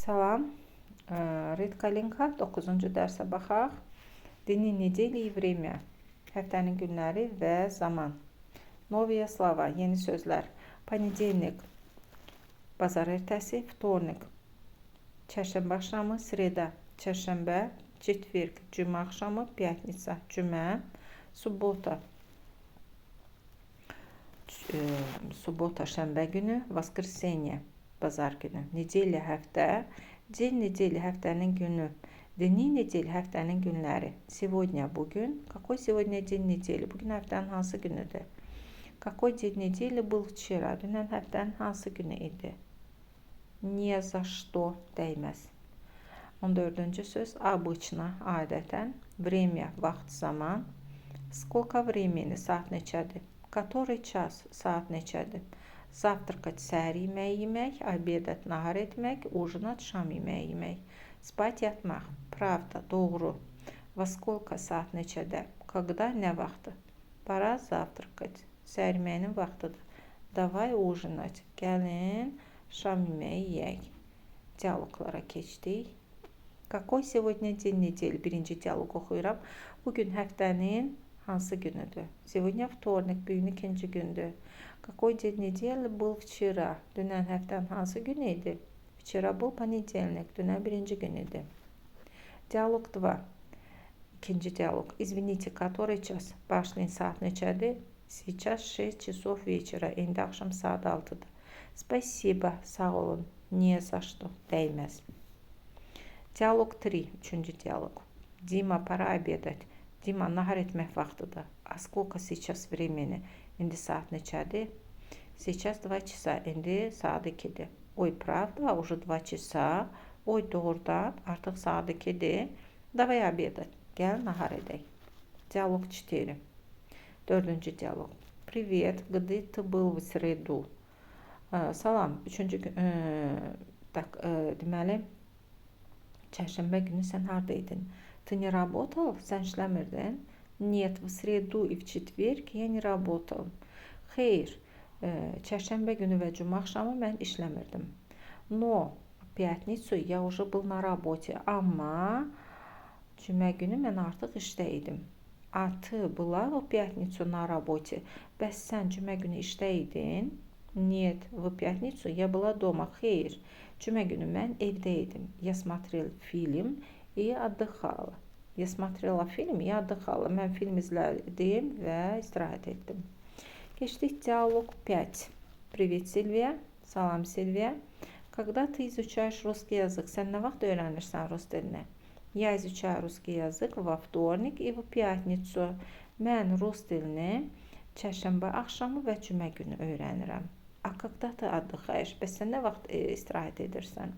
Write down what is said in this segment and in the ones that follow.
Salam. Red Kalinka 9-cu dərsə baxaq. Dni недели и время. Həftənin günləri və zaman. Новые слова, yeni sözlər. Понедельник, bazar ertəsi, вторник, çərşənbə axşamı, среда, çərşənbə, четверг, cümə axşamı, пятница, cümə, суббота, суббота şənbə günü, воскресенье, bazar günü, неделя həftə, день недели həftənin günü, дни недели həftənin günləri. Сегодня bugün. Какой сегодня день недели? Bugün həftənin hansı günüdür? Какой день недели был вчера? Dünən həftənin hansı günü idi? Не за что dəyməz. 14-cü söz обычно, adətən, время, vaxt, zaman. Сколько времени, saat neçədir? Который час, saat neçədir? Завтракать, səhər yeməyi yemək, обедать, nahar etmək, ужинать, şam yeməyi yemək. Спать, yatmaq. Правда, doğru. Во сколько, saat neçədə? Когда, nə vaxtı? Пора завтракать. Səhər yeməyinin vaxtıdır. Давай ужинать. Gəlin şam yeməyi yeyək. Dialoqlara keçdik. Какой сегодня день недели? Birinci dialoq oxuyuram. Bugün həftənin hansı günüdür? Сегодня вторник, bu gün ikinci gündür. Какой день недели был вчера? Dünən həftənin hansı günü idi? Вчера был понедельник. Dünən birinci gün idi. Диалог 2. İkinci dialoq. Извините, который час? Bağışlayın, saat neçədir? Сейчас 6 часов вечера. İndi axşam saat 6-dır. Спасибо, sağ olun. Не за что, dəyməz. Диалог 3. Üçüncü dialoq. Дима, пора обедать. Dima, nahar etmək vaxtıdır. А сколько сейчас времени? İndi saat neçədir? Сейчас 2 часа. İndi saat 2-dir. Ой, правда, уже 2 часа. Oy, doğrudan artıq saat 2-dir. Давай обедать. Gəl nahar edək. Диалог 4. Dördüncü dialoq. Привет, где ты был в среду? Salam. Üçüncü gün, так, deməli, çərşənbə günü sən harda idin? Ты не работал? Sən işləmirdin? Нет, в среду и в четверг я не работал. Xeyr, çərşənbə günü və cümə axşamı mən işləmirdim. Но в пятницу я уже был на работе. Amma cümə günü mən artıq işdə idim. А ты была в пятницу на работе? Bəs sən cümə günü işdə idin? Нет, в пятницу я была дома. Xeyr, cümə günü mən evdə idim. Я смотрел фильм и отдыхала. Я смотрела фильм и отдыхала. Mən film izlədim və istirahət etdim. Keçdik диалог 5. Привет, Сильвия. Salam, Silvia. Когда ты изучаешь русский язык? Sən nə vaxt öyrənirsən rus dilini? Я изучаю русский язык во вторник и в пятницу. Mən rus dilini çərşənbə axşamı və cümə günü öyrənirəm. А когда ты отдыхаешь? Bəs sən nə vaxt istirahət edirsən?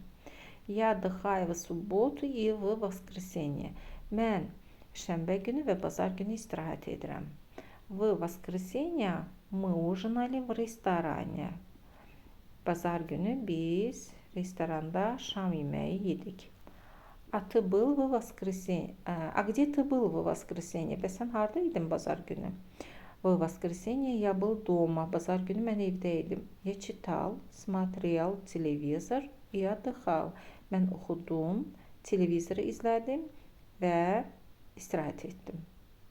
Я отдыхаю в субботу и в воскресенье. Mən şənbə günü və bazar günü istirahət edirəm. В воскресенье мы ужинали в ресторане. Bazar günü biz restoranda şam yeməyi yedik. А ты был в воскресенье? А где ты был в воскресенье? Bəs sən harda idin bazar günü? В воскресенье я был дома. Bazar günü mən evdə idim. Я читал, смотрел телевизор и отдыхал. Mən oxudum, televizoru izlədim və istirahət etdim.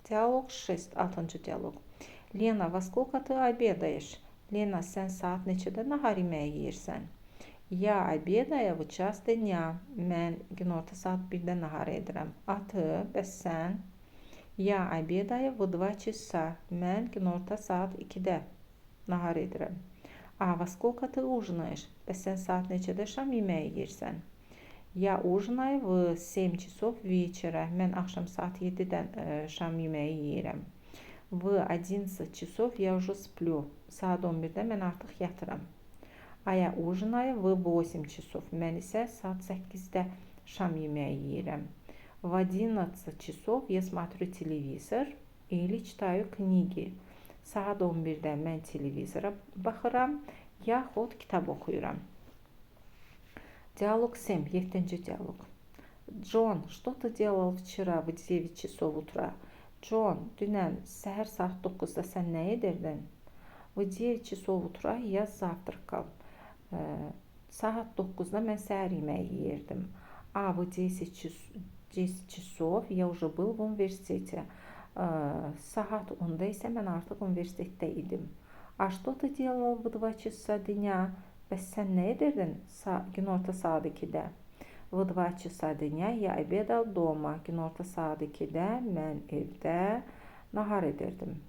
Диалог 6, 6-cı dialoq. Лена, во сколько ты обедаешь? Lena, sən saat neçədə nahar yeməyi yeyirsən? Я обедаю в час дня. Mən günorta saat 1-də nahar edirəm. А ты, bəs sən? Я обедаю в 2 часа. Mən günorta saat 2-də nahar edirəm. А во сколько ты ужинаешь? Bəs sən saat neçədə şam yeməyi yeyirsən? Я ужинаю в 7 часов вечера. Mən axşam saat 7-dən şam yeməyi yeyirəm. В 11 часов я уже сплю. Saat 11-də mən artıq yatıram. А я ужинаю в 8 часов. Mən isə saat 8-də şam yeməyi yeyirəm. В 11 часов я смотрю телевизор или читаю книги. Saat 11-də mən televizora baxıram, yaxud kitab oxuyuram. Диалог 7, 7-ci dialoq. Джон, что ты делал вчера в 9 часов утра? John, dünən səhər saat 9-da sən nə edirdin? В 9 часов утра я завтракал. Saat 9-da mən səhər yeməyi yeyirdim. А в 10 часов я уже был в университете. Saat 10-da isə mən artıq universitetdə idim. А что ты делал в 2 часа дня? Bəs sən nə edirdin günorta saat 2-də? В 2 часа дня я обедал дома. Günorta saat 2-də mən evdə nahar edirdim.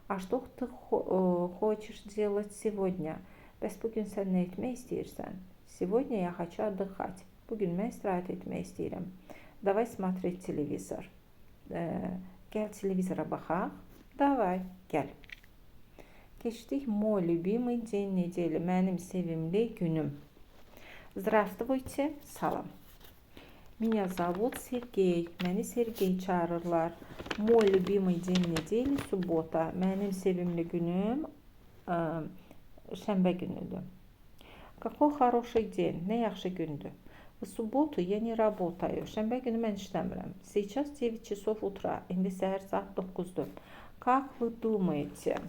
А что ты хочешь делать сегодня? Bəs bugün sən nə etmək istəyirsən? Сегодня я хочу отдыхать. Bugün mən istirahət etmək istəyirəm. Давай смотреть телевизор. Gəl televizora baxaq. Давай, gəl. Keçdik мой любимый день недели. Mənim sevimli günüm. Здравствуйте, salam. Меня зовут Сергей. Məni Sergey çağırırlar. Мой любимый день недели суббота. Mənim sevimli günüm şənbə günüdür. Какой хороший день. Nə yaxşı gündür. В субботу я не работаю. Şənbə günü mən işləmirəm. Сейчас 9 часов утра. İndi səhər saat 9-dur. Как вы думаете,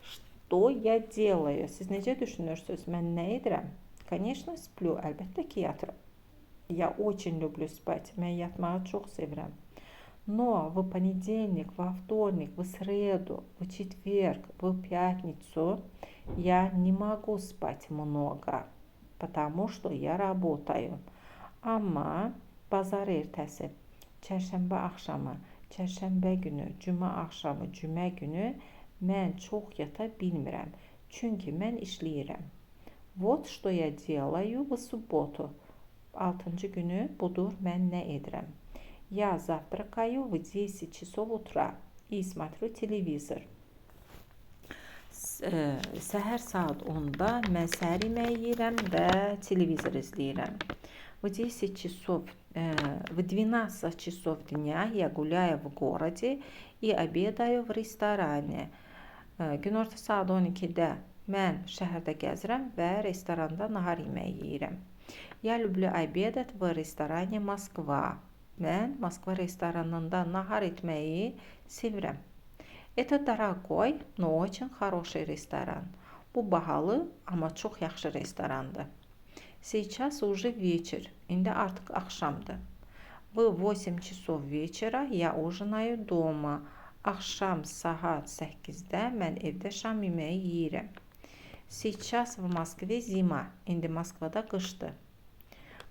что я делаю? Siz necə düşünürsünüz? Mən nə edirəm? Конечно, сплю. Əlbəttə ki, yatıram. Я очень люблю спать. Mən yatmağı çox sevirəm. Но в понедельник, во вторник, в среду, в четверг, в пятницу я не могу спать много, потому что я работаю. Amma bazar ertəsi, çərşənbə axşamı, çərşənbə günü, cümə axşamı, cümə günü mən çox yata bilmirəm. Çünki mən işləyirəm. Вот что я делаю в субботу. 6-cı günü budur, mən nə edirəm? Я завтракаю в 10 часов утра и смотрю телевизор. Səhər saat 10-da mən səhər yeməyi yeyirəm və televizor izləyirəm. В 10 часов, в 12 часов дня я гуляю в городе и обедаю в ресторане. Günorta saat 12-də mən şəhərdə gəzirəm və restoranda nahar yeməyi yeyirəm. Я люблю обедать в ресторане Москва. Mən Moskva restoranında nahar etməyi sevirəm. Это дорогой, но очень хороший ресторан. Bu bahalı, amma çox yaxşı restorandır. Сейчас уже вечер. İndi artıq axşamdır. В 8 часов вечера я ужинаю дома. Axşam saat 8-də mən evdə şam yeməyi yeyirəm. Сейчас в Москве зима. İndi Moskvada qışdır.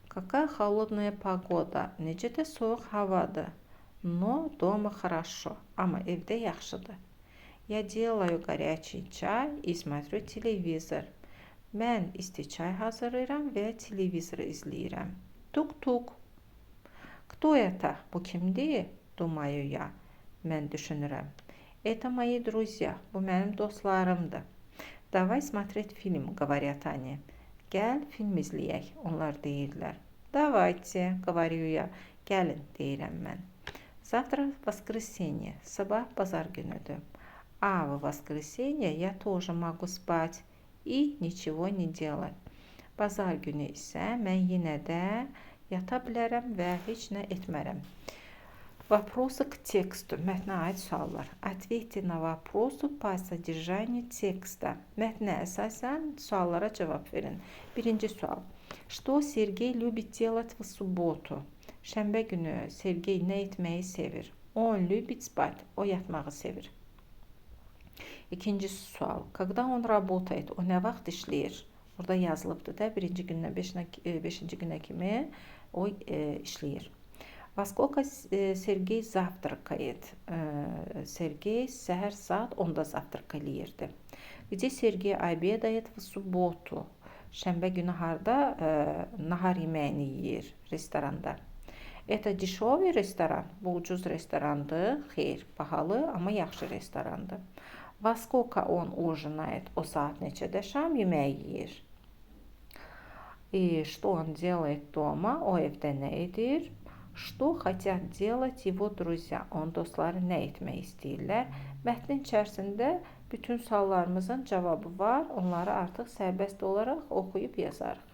Какая холодная погода. Necə də soyuq havadır. Но дома хорошо. Amma evdə yaxşıdır. Я делаю горячий чай и смотрю телевизор. Mən isti çay hazırlayıram və televizor izləyirəm. Тук-тук. Кто это? Bu kimdir? Думаю я. Mən düşünürəm. Это мои друзья. Bu mənim dostlarımdır. Давай смотреть фильм, говорят они. Gəl film izləyək, onlar deyirlər. Давайте, говорю я. Gəlin, deyirəm mən. Завтра воскресенье. Sabah bazar günüdür. А в воскресенье я тоже могу спать и ничего не делать. Bazar günü isə mən yenə də yata bilərəm və heç nə etmərəm. Вопросы к тексту. Mətnə aid suallar. Ответьте на вопросы по содержанию текста. Mətnə əsasən suallara cavab verin. Birinci sual. Что Сергей любит делать в субботу? Şənbə günü Sergey nə etməyi sevir? Он любит спать. O yatmağı sevir. İkinci sual. Когда он работает? O nə vaxt işləyir? Orada yazılıbdır da, birinci gündən beşinci günə kimi o işləyir. Во сколько Сергей завтракает? Sergey səhər saat 10-da завтрак eləyirdi. Где Сергей обедает в субботу? Şənbə günü harda nahar yeməyini yeyir? Restoranda. Это дешевый ресторан? Bu ucuz restorandır. Xeyr, bahalı, amma yaxşı restorandır. Во сколько он ужинает? O saat neçədə şam yeməyi yeyir? И что он делает дома? O evdə nə edir? Что хотят делать его друзья? Onun dostları nə etmək istəyirlər? Mətnin içərisində bütün suallarımızın cavabı var. Onları artıq sərbəst olaraq oxuyub yazarıq.